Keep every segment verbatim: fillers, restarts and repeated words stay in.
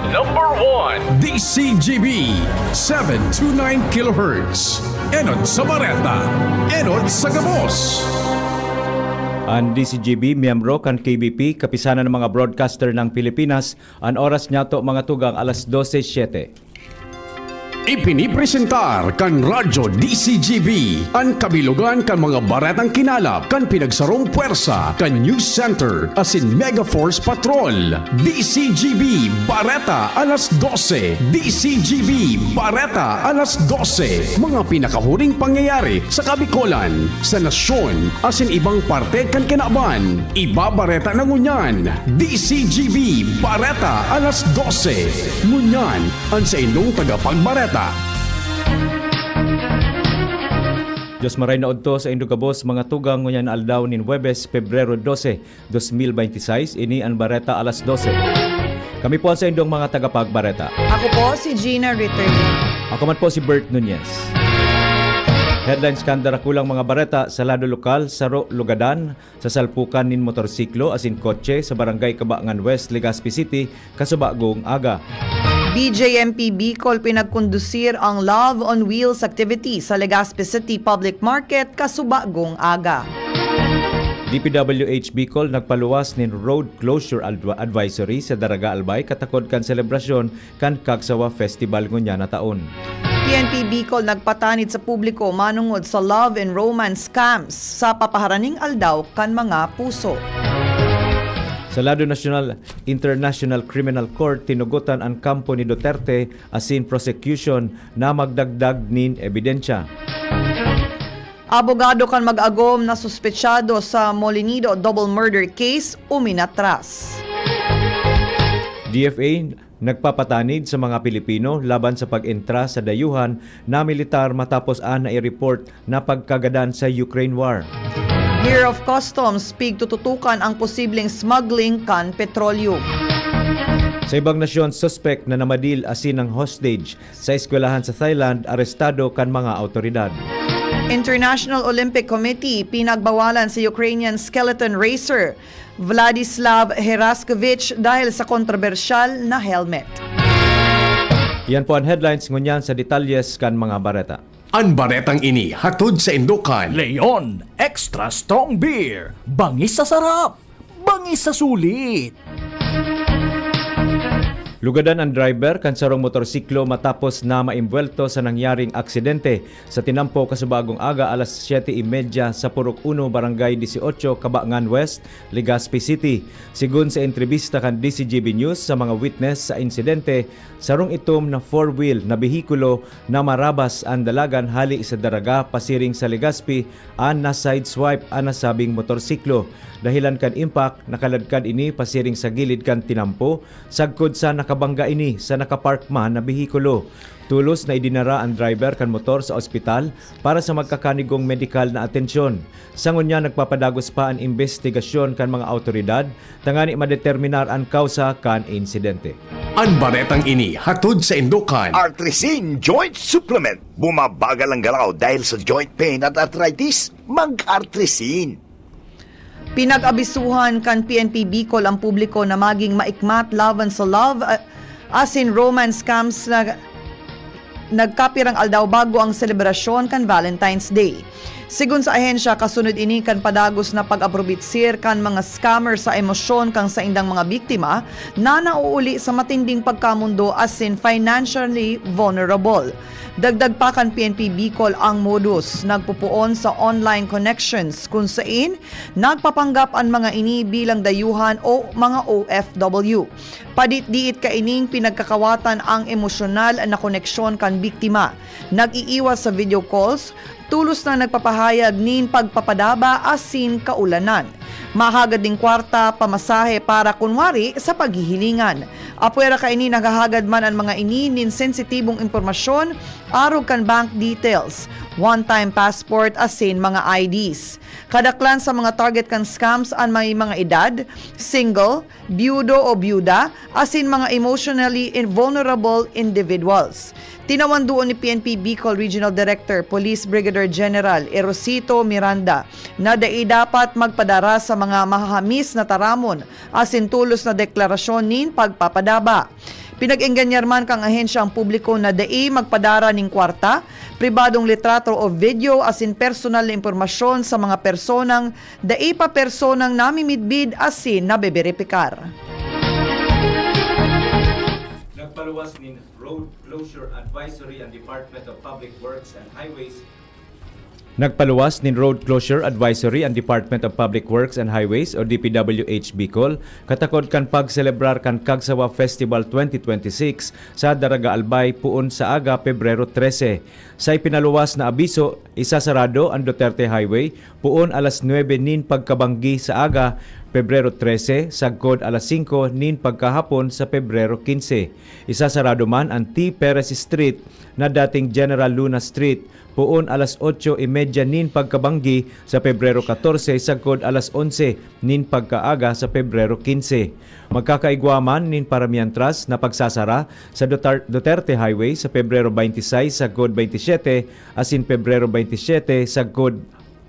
Number one. D C G B, seven two nine kilohertz. Enot sa Bareta, enot sa Gabos. An D C G B, miyembro kan K B P, Kapisanan ng mga Broadcaster ng Pilipinas, an oras niyato, mga tugang, alas dose siyete. Ipinipresentar kan Radyo D C G B an kabilogan kan mga baretang kinalap kan pinagsarong pwersa kan News Center asin Mega Force Patrol. D C G B Bareta alas dose. D C G B Bareta alas dose. Mga pinakahuring pangyayari sa Kabikolan, sa nasyon, asin ibang parte kan kinaban. Ibabareta na ngunyan. D C G B Bareta alas dose. Ngunyan, an saindong tagapagbareta. Diyos maray na odto sa indong gabos, mga tugang, ngunyan na aldaw nin Huwebes, Pebrero dose, dos mil bente seis, ini an Bareta alas dose. Kami po an saindong mga tagapagbareta. Ako po si Gina Ritterly. Ako man po si Bert Nunez. Headlines kan darakulang mga bareta sa lado lokal, saro lugadan, sa salpukan nin motorsiklo asin kotse sa Barangay Cabangan West, Legazpi City, kasubagong aga. B J M P Bicol pinagkondusir ang Love on Wheels activity sa Legazpi City Public Market kasubagong aga. D P W H Bicol nagpaluwas nin road closure adv-, advisory sa Daraga Albay katakod kan selebrasyon kan Cagsawa Festival ngunyan na taon. P N P Bicol nagpatanid sa publiko manongod sa love and romance scams sa papaharaning aldaw kan mga puso. Sa lado nasyonal, International Criminal Court tinugotan an kampo ni Duterte asin prosecution na magdagdag nin ebidensya. Abogado kan mag-agom na suspetsado sa Molinido double murder case uminatras. D F A nagpapatanid sa mga Pilipino laban sa pag-entra sa dayuhan na militar matapos an nai-report na pagkagadan sa Ukraine war. Bureau of Customs pigtututukan ang posibleng smuggling kan petrolyo. Sa ibang nasyon, suspek na namadil asin ang hostage sa eskwelahan sa Thailand, arestado kan mga awtoridad. International Olympic Committee pinagbawalan si Ukrainian skeleton racer Vladislav Heraskovich dahil sa kontrobersyal na helmet. Yan po an headlines ngunyan. Sa detalyes kan mga bareta. An baretang ini hatod saindo kan Leon Extra Strong Beer, bangis sa sarap, bangis sa sulit. Lugadan an driver kan sarong motorsiklo matapos na maimbwelto sa nangyaring aksidente. Sa tinampo kasubagong aga, alas siyete y media, sa Purok Uno, Barangay Dieciocho, Cabangan West, Legazpi City. Sigon sa entrebista kan D C G B News sa mga witness sa insidente, sarong itom na four-wheel na behikulo na marabas an dalagan hali sa Daraga pasiring sa Legazpi an na-sideswipe an nasabing motorsiklo. Dahelan kan impact, nakaladkad ini pasiring sa gilid kan tinampo, sagkod sa nakabangga ini sa nakapark man na behikulo. Tolos na idinara an driver kan motor sa ospital para sa magkakanigong medikal na atensyon. Sa ngunyan, nagpapadagos pa an imbestigasyon kan mga awtoridad tangani madeterminar an kausa kan insidente. An baretang ini hatod saindo kan Artrisin Joint Supplement. Bumabagal ang galaw dahil sa joint pain at arthritis? Mag-Artrisin. Pinag-abisuhan kan P N P Bicol ang publiko na maging maikmat laban sa love, ah, asin romance scams na nagkapirang aldaw bago ang selebrasyon kan Valentine's Day. Sigon sa ahensya, kasunod ini kan padagos na pag-aprobitsir kan mga scammer sa emosyon kan saindang mga biktima na nauuli sa matinding pagkamundo asin financially vulnerable. Dagdag pa kan P N P Bicol ang modus, nagpupuon sa online connections kun sain nagpapanggap an mga ini bilang dayuhan o mga O F W. Padit-diit kaining pinagkakawatan ang emosyonal na koneksyon kan biktima. Nag-iiwas sa video calls, tolos na nagpapahayag nin pagpapadaba asin kaulanan. Mahagad nin kwarta, pamasahe para kunwari sa paghihilingan. Apwera kaini, naghahagad man an mga ini nin sensitibong impormasyon arog kan bank details, one-time passport asin mga I Ds. Kadaklan sa mga target kan scams an may mga edad, single, biyudo o biyuda, asin mga emotionally vulnerable individuals. Tinawan duon ni P N P Bicol Regional Director Police Brigadier General Erosito Miranda na dai dapat magpadara sa mga mahahamis na taramon asin tolos na deklarasyon nin pagpapadaba. Pinag-engganyar man kan ahensya ang publiko na dai magpadara nin kwarta, pribadong litrato o video asin personal na impormasyon sa mga personang dai pa personang namimidbid asin nabeberipikar. Nagpaluwas nin Road Closure Advisory ang Department of Public Works and Highways. Nagpaluwas nin Road Closure Advisory ang Department of Public Works and Highways o D P W H Bicol, katakod kan pagselebrar kan Kagsawa Festival twenty twenty-six sa Daraga Albay, poon sa aga, Pebrero trese. Sa ipinaluwas na abiso, isasarado ang Duterte Highway poon alas nuebe nin pagkabanggi sa aga, Pebrero trese, sagkod alas singko nin pagkahapon sa Pebrero kinse. Isasarado man ang T. Perez Street na dating General Luna Street poon alas otso y media nin pagkabanggi sa Pebrero katorse sagkod alas onse nin pagkaaga sa Pebrero kinse. Magkakaigwa man nin paramiantras na pagsasara sa Dutar- Duterte Highway sa Pebrero baynte sais sagkod baynte siyete asin Pebrero baynte siyete sagkod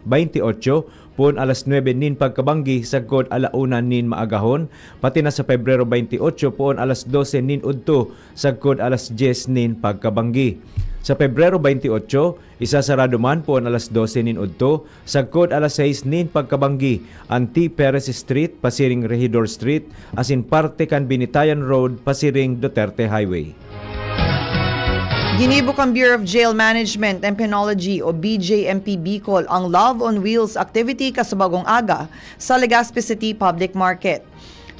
baynte otso, poon alas nuebe nin pagkabanggi sagkod ala una nin maagahon, pati na sa Pebrero baynte otso poon alas dose nin udto sagkod alas dyes nin pagkabanggi. Sa Pebrero baynte otso, isasarado man poon alas dose nin udto sagkod alas sais nin pagkabanggi an T. Perez Street pasiring Regidor Street asin parte kan Binitayan Road pasiring Duterte Highway. Ginibo kan Bureau of Jail Management and Penology o B J M P Bicol ang Love on Wheels activity kasabagong aga sa Legazpi City Public Market.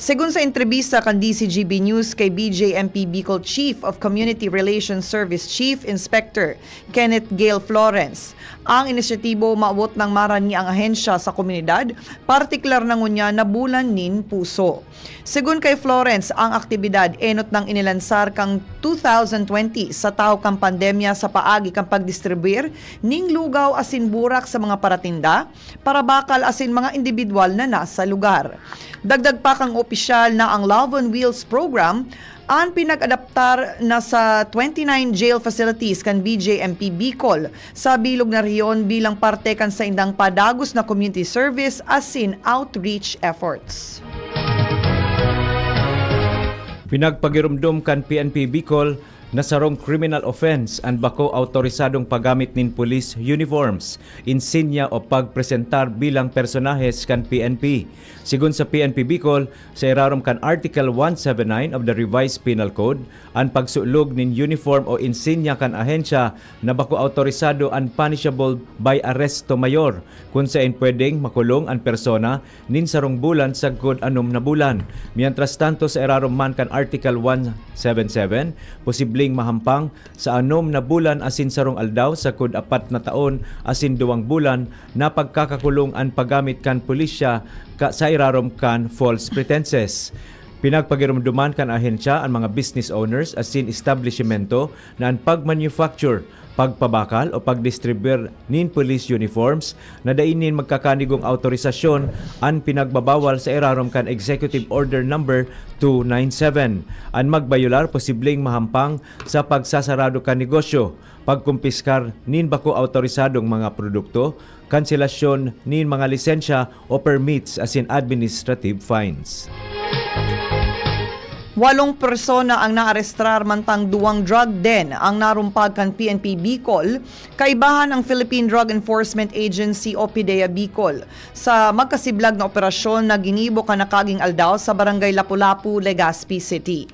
Segun sa entrebista kan D C G B News kay B J M P Bicol Chief of Community Relations Service Chief Inspector Kenneth Gale Florence, ang inisyatibo mawot nang marangi ang ahensya sa komunidad, partikular na ngunyan na bulan nin puso. Segun kay Florence, ang aktibidad enot nang inilansar kan two thousand twenty sa tahaw kan pandemya sa paagi kan pagdistribuyir nin lugaw asin burak sa mga paratinda, parabakal asin mga indibidwal na nasa lugar. Dagdag pa kan opisyal na ang Love on Wheels program an pinag-adaptar na sa twenty-nine jail facilities kan B J M P Bicol sa bilog na rehiyon bilang parte kan saindang padagos na community service asin outreach efforts. Pinagpagiromdom kan P N P Bicol na sarong criminal offense an bako awtorisadong paggamit nin police uniforms, insinya o pagpresentar bilang personahes kan P N P. Sigon sa P N P Bicol, sa irarom kan Article one seven nine of the Revised Penal Code, an pagsulog nin uniform o insinya kan ahensya na bako awtorisado an punishable by arresto mayor, kun saen pwedeng makulong an persona nin sarong bulan sagkod anom na bulan. Mientras tanto, sa irarom man kan Article one seven seven, posibleng mahampang sa anom na bulan asin sarong aldaw sagkod apat na taon asin duwang bulan na pagkakakulong an paggamit kan pulisya ka sa irarom kan false pretenses. Pinagpagiromdoman kan ahensya an mga business owners asin establisimento na an pagmanufacture, pagpabakal o pagdistribuyar nin police uniforms na dai nin magkakanigong awtorisasyon an pinagbabawal sa irarom kan Executive Order Number two nine seven. An magbayolar posibleng mahampang sa pagsasarado kan negosyo, pagkumpiskar nin bako awtorisadong mga produkto, kanselasyon nin mga lisensya o permits asin administrative fines. Walong persona ang naarestrar mantang duwang drug den ang narumpag kan P N P Bicol, kaibahan ang Philippine Drug Enforcement Agency o PDEA Bicol, sa magkasiblag na operasyon na ginibo kan nakaging aldaw sa Barangay Lapu-Lapu, Legazpi City.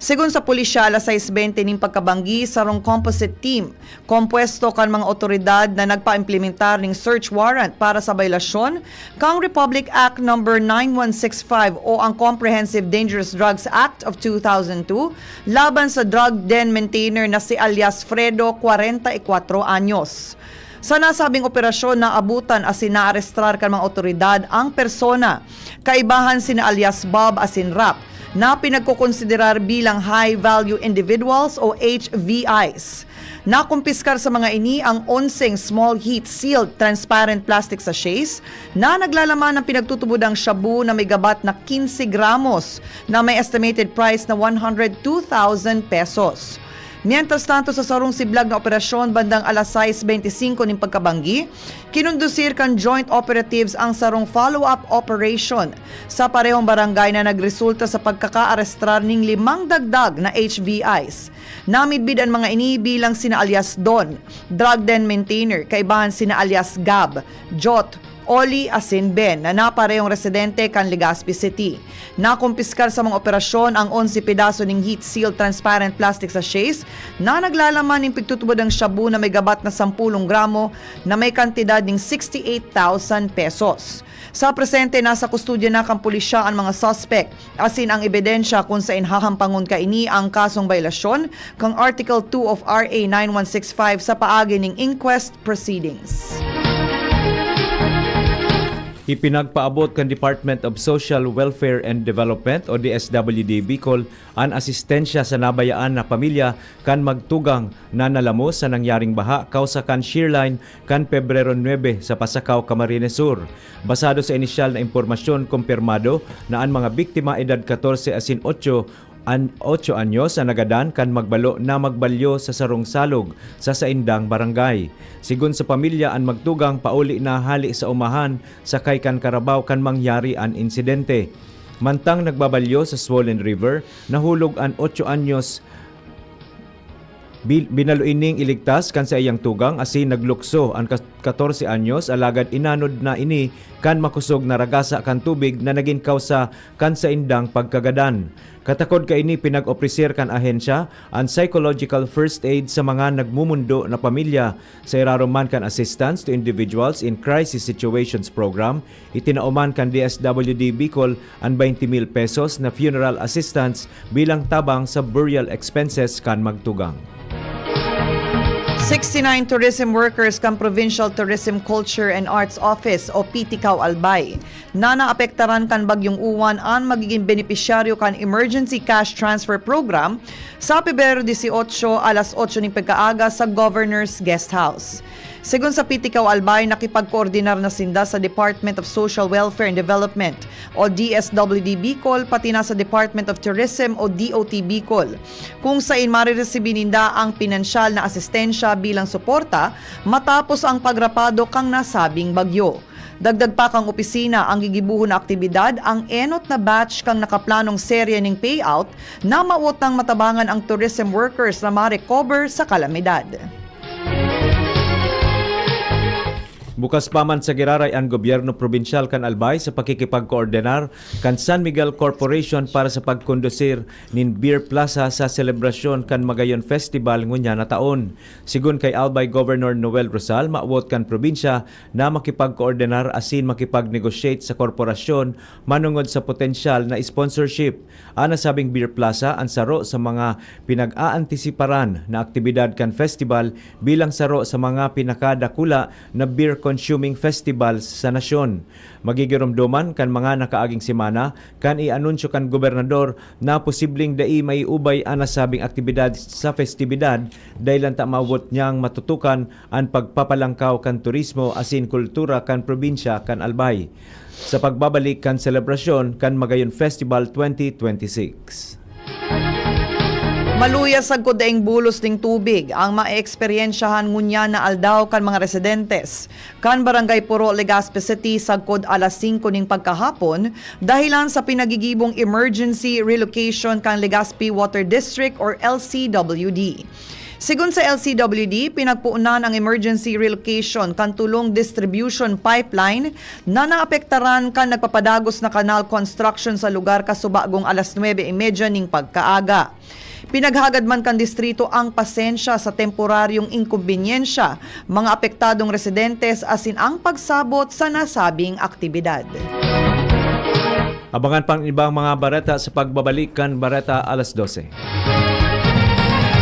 Segun sa pulisya, alas sais bente nin pagkabanggi, sarong composite team, kompuesto kan mga otoridad na nagpaimplementar nin search warrant para sa bayolasyon kan Republic Act Number nine one six five o ang Comprehensive Dangerous Drugs Act of two thousand two laban sa drug den maintainer na si alias Fredo, kwarenta y kwatro anyos. Sa nasabing operasyon, naabutan asin naarestrar kan mga otoridad ang persona, kaibahan sina alias Bob asin Rap, na pinagkokonsiderar bilang high-value individuals o H V Is. Nakumpiskar sa mga ini ang onseng small heat sealed transparent plastic sachets na naglalaman ng pinagtutubodang shabu na may gabat na quince gramos na may estimated price na one hundred two thousand pesos. Mientras tanto, sa sarong siblag na operasyon bandang alas sais benti singko nin pagkabanggi, kinondusir kan joint operatives ang sarong follow-up operation sa parehong barangay na nagresulta sa pagkakaarestar ning limang dagdag na H V Is. Namidbid an mga ini bilang sina alias Don, drug den maintainer, kaibahan sina alias Gab, Jot, Oli asin Ben na naparehong residente kan Legazpi City. Nakumpiskar sa mga operasyon ang onse pedaso ning heat-sealed transparent plastic sachets na naglalaman nin pigtutubod ang shabu na may gabat na sampulong gramo na may kantidad ning sixty-eight thousand pesos. Sa presente, nasa kustodya na kan pulisya an mga suspek asin ang ebidensya kun saen hahampangon kaini ang kasong bayolasyon kan Article two of R A nine one six five sa paagi ning inquest proceedings. Ipinagpaabot kan Department of Social Welfare and Development o D S W D Bicol an asistensya sa nabayaan na pamilya kan magtugang na nalamos sa nangyaring baha kausa kan shearline kan Pebrero nuebe sa Pasacao, Camarines Sur. Basado sa inisyal na impormasyon, kumpirmado na an mga biktima edad katorse asin otso an-, otso anyos an nagadan kan magbalo na magbalyo sa sarong salog sa saindang barangay. Sigon sa pamilya, an magtugang pauli na hale sa umahan sakay kan karabaw kan mangyari an insidente. Mantang nagbabalyo sa swollen river, nahulog an otso anyos Bi-, binalo ining iligtas kan saiyang tugang asin naglukso an ka-, katorse anyos, alagad inanod na ini kan makosog na ragasa kan tubig na nagin kawsa kan saindang pagkagadan. Katakod kaini, pinag-opreser kan ahensya an psychological first aid sa mga nagmumundo na pamilya. Sa irarom man kan Assistance to Individuals in Crisis Situations Program, itinao man kan D S W D Bicol an twenty mil pesos na funeral assistance bilang tabang sa burial expenses kan magtugang. Sixty-nine tourism workers kan Provincial Tourism, Culture and Arts Office o P T CAO Albay na naapektaran kan Bagyong Uwan an magigin benepisyaryo kan Emergency Cash Transfer Program sa Pebrero dieciocho, alas otso nin pagkaaga sa Governor's Guest House. Segun sa P T CAO Albay, nakipagkoordinar na sinda sa Department of Social Welfare and Development o D S W D Bicol, pati na sa Department of Tourism o D O T Bicol, kung sain mariresibi ninda ang pinansyal na asistensya bilang suporta matapos ang pagrapado kan nasabing bagyo. Dagdag pa kan opisina, ang gigibohon na aktibidad, ang enot na batch kan nakaplanong serye nin payout na mawot nang matabangan ang tourism workers na ma-recover sa kalamidad. Bukas pa man sa giraray an gobyerno probinsyal kan Albay sa pakikipagkoordinar kan San Miguel Corporation para sa pagkondusir nin Beer Plaza sa selebrasyon kan Magayon Festival ngunyan na taon. Sigun kay Albay Governor Noel Rosal, mawot kan probinsya na makipagkoordinar asin makipag-negotiate sa korporasyon manongod sa potensyal na sponsorship. An nasabing Beer Plaza an saro sa mga pinag-aantisiparan na aktibidad kan festival bilang saro sa mga pinakadakula na beer consuming festival sa nasyon. Magigiromdoman kan mga nakaaging semana kan i-anunsyo kan gobernador na posibleng dai maiubay an nasabing aktibidad sa festibidad, dahil lang ta maabot niyang matutukan an pagpapalangkaw kan turismo asin kultura kan probinsya kan Albay sa pagbabalik kan selebrasyon kan Magayon Festival twenty twenty-six. Maluya sagkod daing bulos ning tubig ang maeeksperyensyahan ngunyan na aldaw kan mga residentes kan Barangay Puro, Legazpi City, sagkod alas singko ning pagkahapon, dahilan sa pinagigibong Emergency Relocation kan Legazpi Water District or L C W D. Sigun sa L C W D, pinagpuunan ang emergency relocation kan tulong distribution pipeline na naapektaran kan nagpapadagos na kanal construction sa lugar kasubagong alas nuebe y media ning pagkaaga. Pinaghagad man kan distrito ang pasensya sa temporaryong inkombinyensya, mga apektadong residentes asin ang pagsabot sa nasabing aktibidad. Abangan pang ibang mga bareta sa pagbabalik kan Bareta Alas Dose.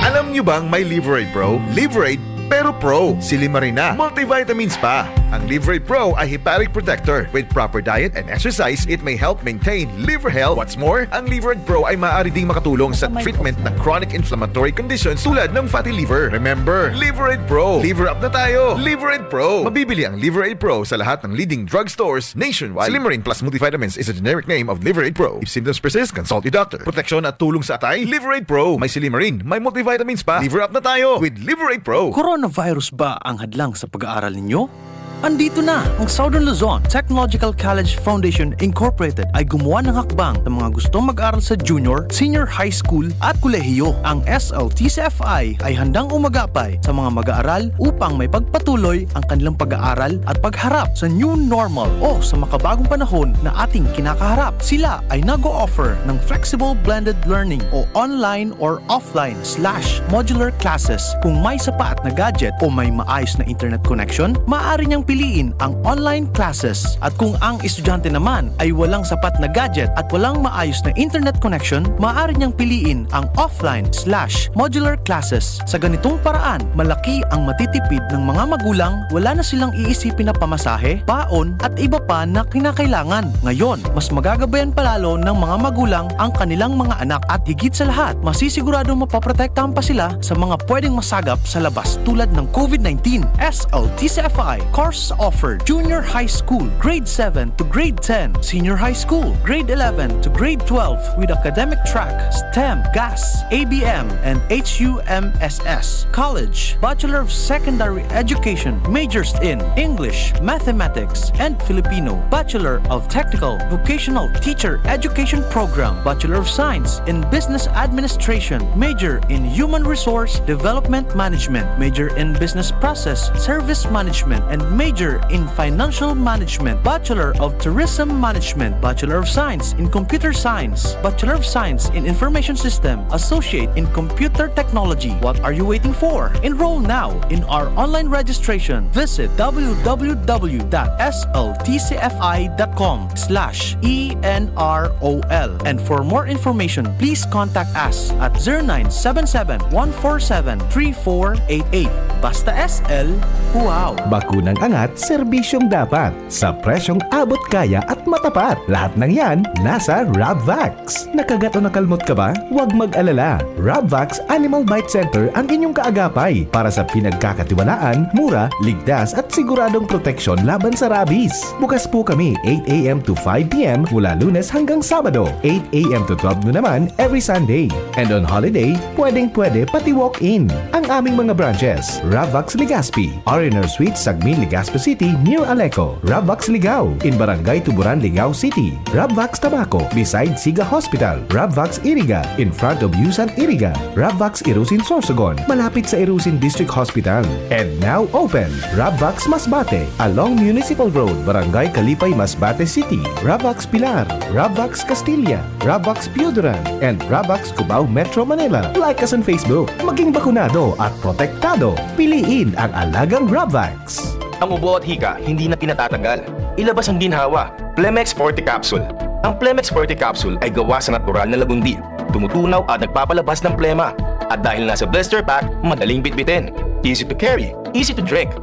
Alam nyo bang may Liverade Pro? Liverade, pero Pro. Si Limarina. Multivitamins pa. Ang Liver Aid Pro ay hepatic protector. With proper diet and exercise, it may help maintain liver health. What's more, ang Liver Aid Pro ay maaari ding makatulong sa treatment ng chronic inflammatory conditions tulad ng fatty liver. Remember, Liver Aid Pro. Liver up na tayo. Liver Aid Pro. Mabibili ang Liver Aid Pro sa lahat ng leading drugstores nationwide. Silymarin Plus Multivitamins is a generic name of Liver Aid Pro. If symptoms persist, consult your doctor. Proteksyon at tulong sa atay, Liver Aid Pro. May silymarin, may multivitamins pa. Liver up na tayo with Liver Aid Pro. Coronavirus ba ang hadlang sa pag-aaral ninyo? Andito na! Ang Southern Luzon Technological College Foundation Incorporated ay gumawa ng hakbang sa mga gustong mag-aral sa junior, senior high school at kolehiyo. Ang S L T C F I ay handang umagapay sa mga mag-aaral upang may pagpatuloy ang kanilang pag-aaral at pagharap sa new normal o sa makabagong panahon na ating kinakaharap. Sila ay nag-o-offer ng flexible blended learning o online or offline slash modular classes. Kung may sapat na gadget o may maayos na internet connection, maaari niyang piliin ang online classes. At kung ang estudyante naman ay walang sapat na gadget at walang maayos na internet connection, maaari niyang piliin ang offline slash modular classes. Sa ganitong paraan, malaki ang matitipid ng mga magulang, wala na silang iisipin na pamasahe, baon, at iba pa na kinakailangan. Ngayon, mas magagabayan pa lalo ng mga magulang ang kanilang mga anak at higit sa lahat, masisiguradong mapoprotektahan pa sila sa mga pwedeng masagap sa labas tulad ng COVID nineteen. S L T C F I course offered: Junior High School, Grade seven to Grade ten, Senior High School, Grade eleven to Grade twelve with academic track, STEM, GAS, A B M, and H U M S S. College, Bachelor of Secondary Education, majors in English, Mathematics, and Filipino, Bachelor of Technical Vocational Teacher Education Program, Bachelor of Science in Business Administration, major in Human Resource Development Management, major in Business Process Service Management, and major in Financial Management, Bachelor of Tourism Management, Bachelor of Science in Computer Science, Bachelor of Science in Information System, Associate in Computer Technology. What are you waiting for? Enroll now in our online registration. Visit w w w dot s l t c f i dot com slash e n r o l. And for more information, please contact us at zero nine seven seven, one four seven, three four eight eight. Basta S L, wow! Bakunang angat, serbisyong dapat, sa presyong abot kaya at matapat. Lahat ng yan, nasa Rabvax. Nakagat o nakalmot ka ba? Huwag mag-alala. Rabvax Animal Bite Center ang inyong kaagapay para sa pinagkakatiwalaan, mura, ligtas at siguradong proteksyon laban sa rabies. Bukas po kami eight a m to five p m mula Lunes hanggang Sabado, eight a m to twelve noon naman every Sunday. And on holiday, pwedeng-pwede pati walk-in. Ang aming mga branches, Rabvax Legazpi, R and R Suites, Sagmin, Legazpi City, near Aleco. Rabvax Ligao, in Barangay Tuburan, Ligao City. Rabvax Tabaco, beside Siga Hospital. Rabvax Iriga, in front of Yusan Iriga. Rabvax Irusin Sorsogon, malapit sa Irusin District Hospital. And now open, Rabvax Masbate, along Municipal Road, Barangay Kalipay, Masbate City. Rabvax Pilar, Rabvax Castilla, Rabvax Pioduran, and Rabvax Cubao, Metro Manila. Like us on Facebook. Maging bakunado at protektado. Piliin ang alagang Rabvax. Ang ubo at hika, hindi na pinatatagal. Ilabas ang ginhawa. Plemex Forte Capsule. Ang Plemex Forte Capsule ay gawa sa natural na lagundi. Tumutunaw at nagpapalabas ng plema. At dahil nasa blister pack, madaling bitbitin. Easy to carry, easy to drink.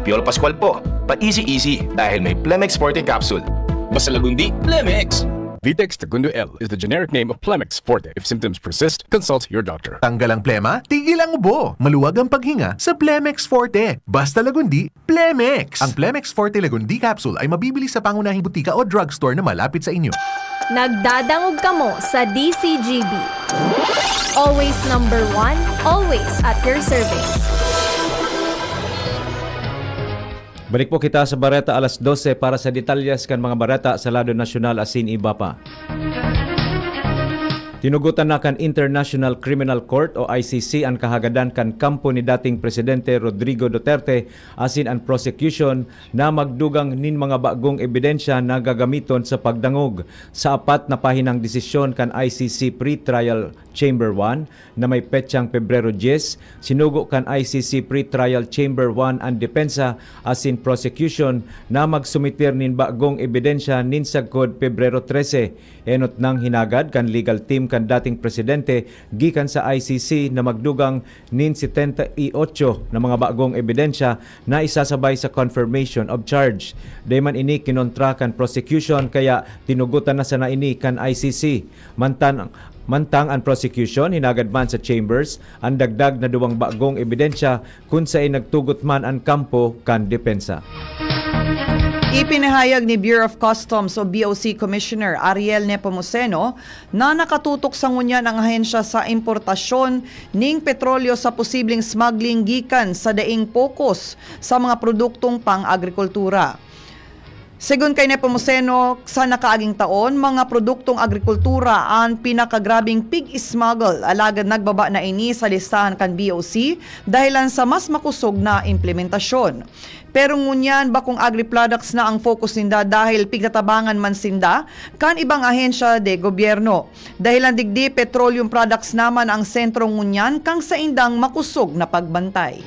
Piolo Pascual po, pa-easy-easy dahil may Plemex Forte Capsule. Basta lagundi, Plemex! Vitex Segundo L is the generic name of Plemex Forte. If symptoms persist, consult your doctor. Tanggal ang plema, tigil ang ubo. Maluwag ang paghinga sa Plemex Forte. Basta lagundi, Plemex! Ang Plemex Forte Lagundi Capsule ay mabibili sa pangunahing butika o drugstore na malapit sa inyo. Nagdadangog kamo sa D C G B. Always number one, always at your service. Balik po kita sa bareta alas dose para sa detalyes kan mga bareta sa lado nasyonal asin iba pa. Tinugotan na kan International Criminal Court o I C C an kahagadan kan kampo ni dating Presidente Rodrigo Duterte asin an prosecution na magdugang nin mga bagong ebidensya na gagamiton sa pagdangog. Sa apat na pahinang desisyon kan I C C Pre-Trial Chamber one na may petsang Pebrero dyes, sinugo kan I C C Pre-Trial Chamber one an depensa asin prosecution na magsumiter nin bagong ebidensya nin sagkod Pebrero trese. Enot nang hinagad kan legal team kan dating presidente gikan sa I C C na magdugang nin setenta y ocho na mga bagong ebidensya na isasabay sa confirmation of charge. Dai man ini kinontra kan prosecution, kaya tinugotan na sana ini kan I C C. Mantan-, mantang an prosecution hinagad man sa chambers an dagdag na duwang bagong ebidensya kun saen nagtugot man an kampo kan depensa. Ipinahayag ni Bureau of Customs o B O C Commissioner Ariel Nepomuceno na nakatutok sa ngunyan ang ahensya sa importasyon ning petrolyo sa posibleng smuggling gikan sa daing focus sa mga produktong pang-agrikultura. Segun kay Nepomuceno, sa nakaaging taon, mga produktong agrikultura an pinakagrabing pig-smuggle, alagad nagbaba na ini sa listahan kan B O C dahilan sa mas makosog na implementasyon. Pero ngunyan, bakong agri-products na ang focus ninda dahil pigtatabangan man sinda kan ibang ahensya de gobyerno. Dahilan digdi, petroleum products naman ang sentro ngunyan kan saindang makosog na pagbantay.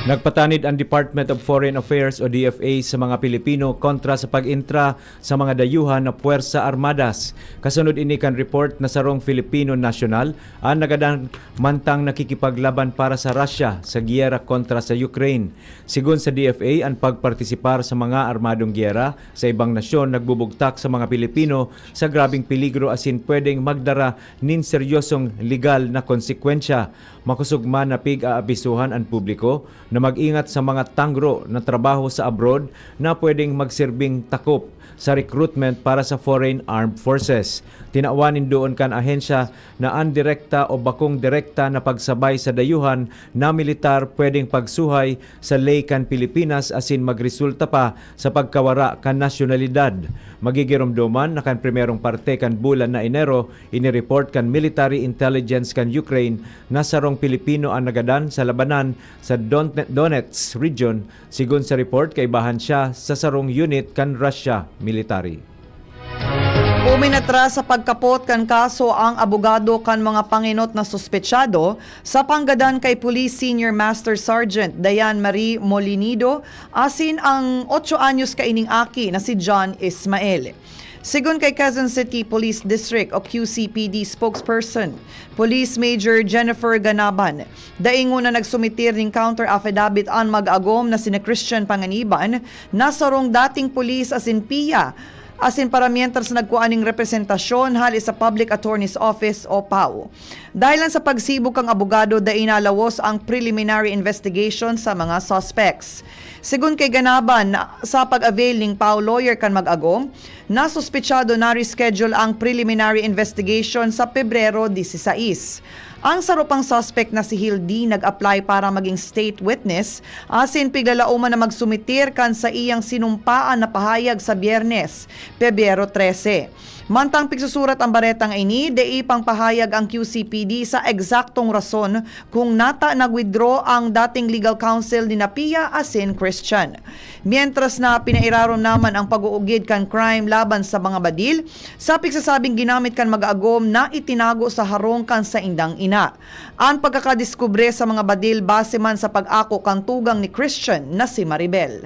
Nagpatanid an Department of Foreign Affairs o D F A sa mga Pilipino kontra sa pag-entra sa mga dayuhan na puwersa armadas. Kasunod ini kan report na sarong Filipino nasyonal an nagadan mantang nakikipaglaban para sa Russia sa giyera kontra sa Ukraine. Segun sa D F A, an pagpartisipar sa mga armadong giyera sa ibang nasyon nagbubugtak sa mga Pilipino sa grabeng peligro asin pwedeng magdara nin seryosong legal na konsekwensya. Makosog man na pig-aabisuhan an publiko na mag-ingat sa mga tangro na trabaho sa abroad na pwedeng magserbing takop sa recruitment para sa foreign armed forces. Tinawan nin duon kan ahensya na an direkta o bakong direkta na pagsabay sa dayuhan na militar pwedeng pagsuhay sa ley kan Pilipinas asin magresulta pa sa pagkawara kan nasyonalidad. Magigiromdoman na kan primerong parte kan bulan na Enero, inireport kan military intelligence kan Ukraine na sarong Pilipino an nagadan sa labanan sa Don-, Donetsk region. Segun sa report, kaibahan siya sa sarong unit kan Russia military. Uminatras sa pagkapot kan kaso ang abogado kan mga pangenot na suspetsado sa panggadan kay Police Senior Master Sergeant Diane Marie Molinido asin ang otso anyos kaining aki na si John Ismael. Segun kay Quezon City Police District o Q C P D spokesperson, Police Major Jennifer Ganaban, dai nguna nagsumitir nin counter affidavit an mag-agom na sina Christian Panganiban na sarong dating pulis asin piya, asin para mientras nagkua nin representasyon hale sa Public Attorney's Office o PAO. Dahil lang sa pagsibog kan abogado, dai nalawos ang preliminary investigation sa mga suspects. Segun kay Ganaban, sa pag-avail ning PAO lawyer kan mag-agom, na suspetsado na reschedule ang preliminary investigation sa Pebrero dieciséis. Ang saro pang suspect na si Hildy nag-apply para maging state witness asin piglalaoman na magsumitir kan saiyang sinumpaan na pahayag sa Biyernes, Pebrero trese. Mantang pigsusurat ang baretang ini, dai pang pahayag ang Q C P D sa eksaktong rason kung nata nag-withdraw ang dating legal counsel ni na Pia asin Christian. Mientras na pinairarom naman ang pag-uugid kan crime laban sa mga badil sa pigsasabing ginamit kan mag-agom na itinago sa harong kan saindang ina. An pagkakadiskubre sa mga badil base man sa pag-ako kan tugang ni Christian na si Maribel.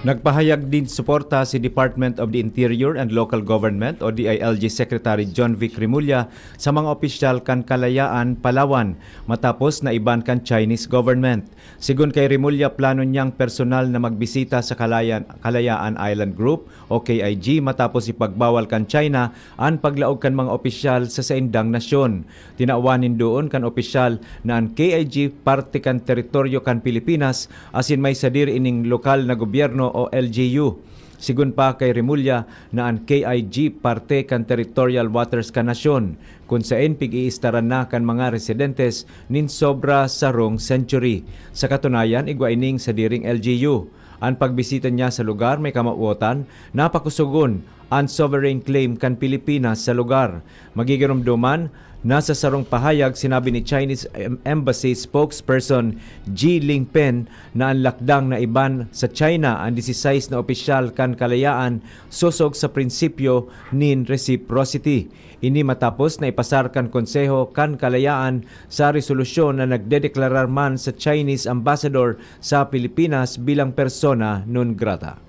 Nagpahayag nin suporta si Department of the Interior and Local Government o D I L G Secretary John Vic Remulla sa mga opisyal kan Kalayaan, Palawan, matapos na iban kan Chinese government. Segun kay Remulla, plano niyang personal na magbisita sa Kalayan-, Kalayaan Island Group o K I G matapos ipagbawal kan China an paglaog kan mga opisyal sa saindang nasyon. Tinawan nin duon kan opisyal na an K I G parte kan teritoryo kan Pilipinas asin may sadiri ining lokal na gobyerno o L G U. Segun pa kay Remulla na an K I G parte kan territorial waters kan nasyon, kun saen pig-iistaran na kan mga residentes nin sobra sarong century. Sa katunayan, igwa ining sadiring L G U. An pagbisita niya sa lugar may kamawotan na pakusogon an sovereign claim kan Pilipinas sa lugar. Magigiromdoman na sa sarong pahayag, sinabi ni Chinese em-, Embassy spokesperson Ji Lingpen na an lakdang na iban sa China an disisais na opisyal kan Kalayaan sosog sa prinsipyo nin reciprocity. Ini matapos na ipasar kan Konseho kan Kalayaan sa resolusyon na nagdedeklarar man sa Chinese ambassador sa Pilipinas bilang persona non grata.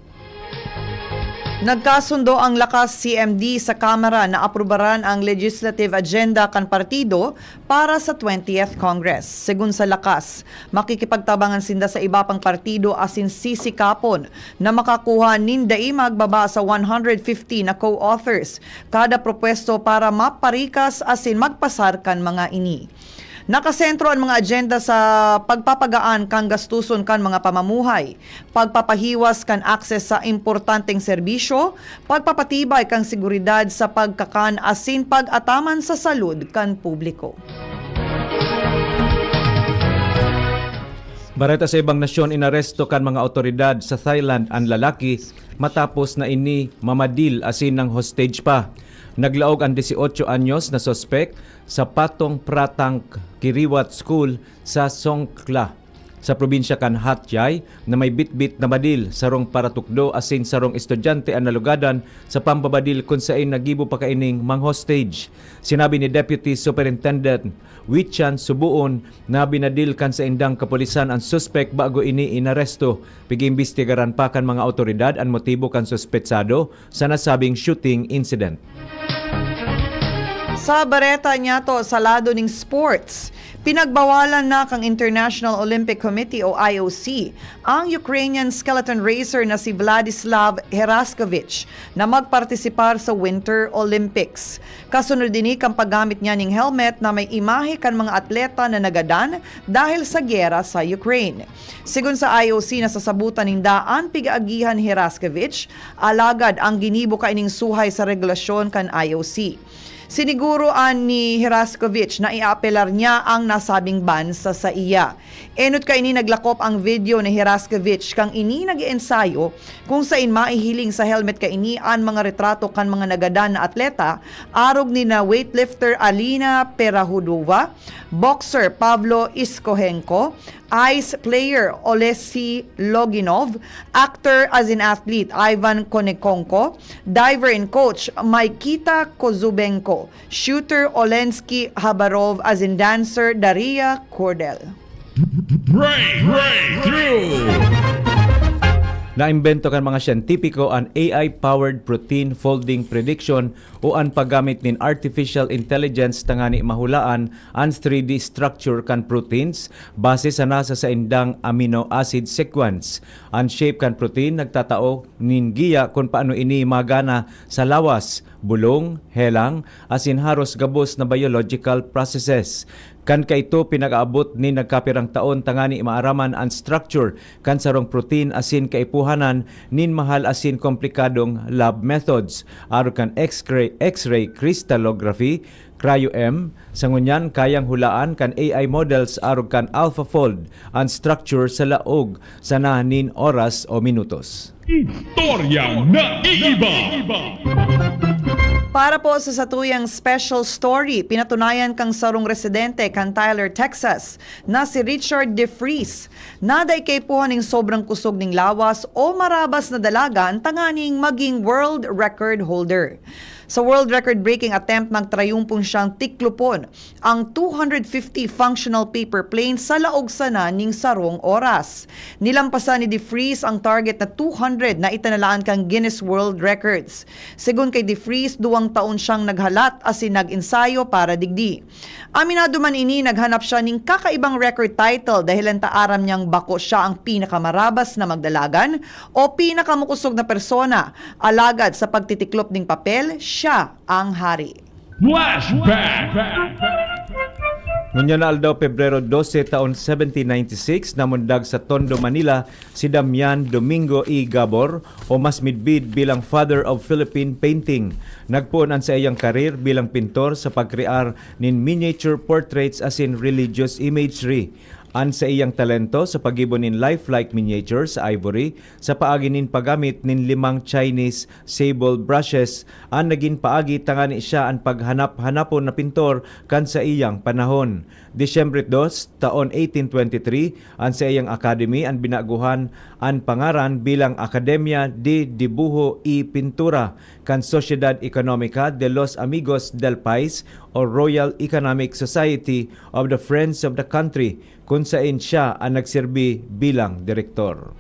Nagkasundo ang Lakas C M D sa Kamara na aprubaran ang legislative agenda kan partido para sa twentieth Congress. Segun sa Lakas, makikipagtabangan sinda sa iba pang partido asin sisikapon na makakuha nin dai magbaba sa one hundred fifty na co-authors kada propwesto para maparikas asin magpasar kan mga ini. Nakasentro an mga agenda sa pagpapagaan kan gastuson kan mga pamamuhay, pagpapahiwas kan access sa importanteng serbisyo, pagpapatibay kan seguridad sa pagkakan asin pag-ataman sa salud kan publiko. Bareta sa ibang nasyon, inaresto kan mga awtoridad sa Thailand an lalaki matapos na ini mamadil asin nang-hostage pa. Naglaog an dieciocho anyos na suspek sa Patong Pratang Kiriwat School sa Songkhla, sa probinsya kan Hat Yai, na may bitbit na badil, sarong paratukdo asin sarong estudyante an nalugadan sa pambabadil kun saen nagibo pa kaining mang-hostage. Sinabi ni Deputy Superintendent Wichan Subuon na binadil kan saindang kapulisan an suspek bago ini inaresto. Pig-iimbestigaran pa kan mga awtoridad an motibo kan suspetsado sa nasabing shooting incident. Sa bareta niyato sa lado ning sports, pinagbawalan na kan International Olympic Committee o I O C ang Ukrainian skeleton racer na si Vladislav Heraskovich na magpartisipar sa Winter Olympics. Kasunod ini kan paggamit niya ning helmet na may imahe kan mga atleta na nagadan dahil sa giyera sa Ukraine. Segun sa I O C, nasasabutan ninda an pig-aagihan ni Heraskovich, alagad ang ginibo kaining suhay sa regulasyon kan I O C. Siniguro an ni Heraskovich na iaapelar niya ang nasabing ban sa saiya. Enot kaini naglakop ang video ni Heraskovich kan ini nag-eensayo kung sain maihiling sa helmet kaini an mga retrato kan mga nagadan na atleta, arog ni na weightlifter Alina Perahudova, boxer Pavlo Iskohenko, ice player Olesi Loginov, actor asin athlete Ivan Konekonko, diver and coach Maikita Kozubenko, shooter Olensky Habarov asin dancer Daria Cordel. Break, breakthrough! Naimbento kan mga siyentipiko an A I-powered protein folding prediction o an paggamit nin artificial intelligence tangani mahulaan an three D structure kan proteins base sana sa saindang amino acid sequence. An shape kan protein nagtatao nin giya kun paano ini magana sa lawas, bulong, helang, asin haros gabos na biological processes. Kan kaito, pinag-aabot nin nagkapirang taon tangani maaraman an structure kan sarong protein asin kaipuhanan nin mahal asin komplikadong lab methods, arog kan X-ray, X-ray crystallography, cryo-EM. Sa ngunyan, kayang hulaan kan A I models arog kan AlphaFold an structure sa laog sana nin oras o minutos. Istoryang naiiba. Para po sa satuyang special story, pinatunayan kan sarong residente kan Tyler, Texas, na si Richard DeFries, na dai kaipuhan nin sobrang kusog nin lawas o marabas na dalagan tanganing maging world record holder. Sa world record-breaking attempt, nagtrayumpong siyang tiklopon ang two hundred fifty functional paper planes sa laog sana ning sarong oras. Nilampasan ni DeFries ang target na two hundred na itinalaan kan Guinness World Records. Segun kay DeFries, duwang taon siyang naghalat asin nag-ensayo para digdi. Aminado man ini, naghanap siya ning kakaibang record title dahelan ta aram niyang bako siya ang pinakamarabas na magdalagan o pinakamukosog na persona, alagad sa pagtitiklop ning papel, siya ang hari. Flashback! Ngunyan na aldaw, Pebrero dose, taon seventeen ninety-six, namundag sa Tondo, Manila, si Damian Domingo E. Gabor, o mas midbid bilang Father of Philippine Painting. Nagpoon an saiyang karir bilang pintor sa pagkrear nin miniature portraits asin religious imagery. An saiyang talento sa paggibo nin lifelike miniature sa ivory sa paagi nin paggamit nin limang Chinese sable brushes an nagin paagi tangani siya an paghanap-hanapon na pintor kan saiyang panahon. Disyembre dos, taon eighteen twenty-three, an saiyang academy an binaguhan an pangaran bilang Academia de Dibujo y Pintura kan Sociedad Economica de los Amigos del País o Royal Economic Society of the Friends of the Country, kun saen siya an nagserbi bilang direktor.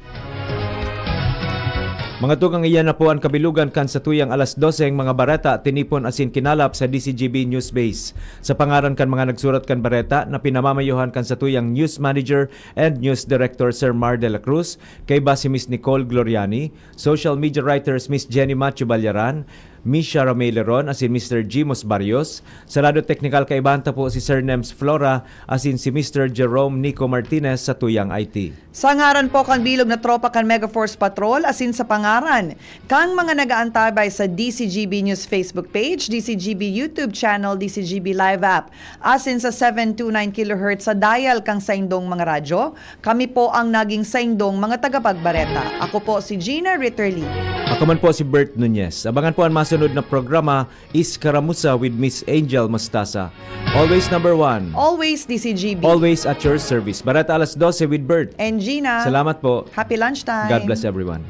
Mga tugang, iyan na po an kabilugan kan satuyang alas doseng mga bareta, tinipon asin kinalap sa D C G B News Base. Sa pangaran kan mga nagsurat kan bareta na pinamamayohan kan satuyang News Manager and News Director, Sir Mar de la Cruz, kaiba si Miss Nicole Gloriani, social media writers Miss Jenny Macho Ballaran, Miss Shara May Leron asin Mister Jimos Barrios. Sa lado teknikal, kaibahan ta po si Sir Nems Flora asin si Mister Jerome Nico Martinez sa tuyang I T. Sa ngaran po kan bilog na tropa kan Mega Force Patrol asin sa pangaran kan mga nag-aantabay sa D C G B News Facebook page, D C G B YouTube channel, D C G B Live app, asin sa seven two nine kilohertz sa dial kan saindong mga radyo, kami po ang naging saindong mga tagapagbareta. Ako po si Gina Ritterly. Ako man po si Bert Nunez. Abangan po an masunod na programa, Iskaramuza with Miss Angel Mostasa. Always number one. Always D C G B. Always at your service. Bareta alas dose with Bert. And Gina. Salamat po. Happy lunchtime. God bless everyone.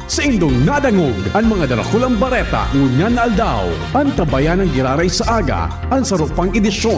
Saindong nadangog an mga darakulang bareta ngunyan na aldaw. Antabayan an giraray sa aga, an saro pang edisyon.